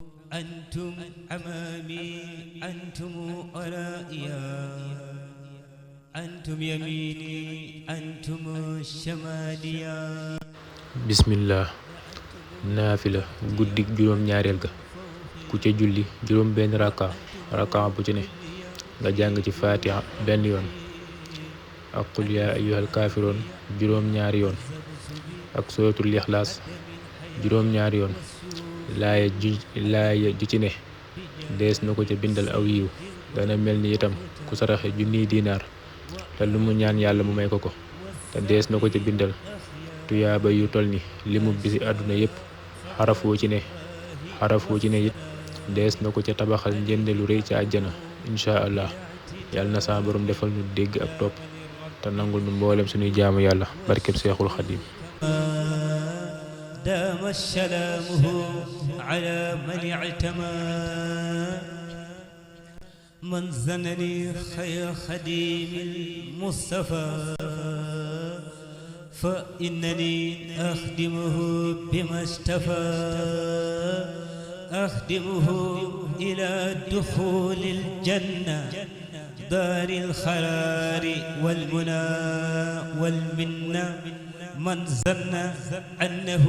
أنتم أمامي أنتم ورائيا أنتم يميني أنتم شماليا bismillah naafila guddik juróom ñaareel ga ku ca julli juróom benn raka bu ci ne nga jàng ci fatiha benn yoon ak qul yaa ayyuhal kaafiroon juróom ñaari yoon ak suratul ixlaas juróom ñaari yoon laaya ju ci ne dees na ko ca bindal aw yiw dana mel ni itam ku saraxe junniy dinaar te lu mu ñaan yàlla mu may ko ko te dees na ko ca bindal tuyaaba yu tol ni limu bisi àdduna yépp xaraf wu ci ne it dees na ko ca tabaxal njënde lu rëy ca àjjana insha allah yàlla na sa borom defal nu dégg ak topp te nangul nu mboolem suñuy jaamu yàlla barkeb seexul xadim دام سلامه على من اعتمى من زنني خير خديم المصطفى فإنني أخدمه بما اشتفى أخدمه إلى دخول الجنة دار الخرار والمنى والمنة من ظن أنه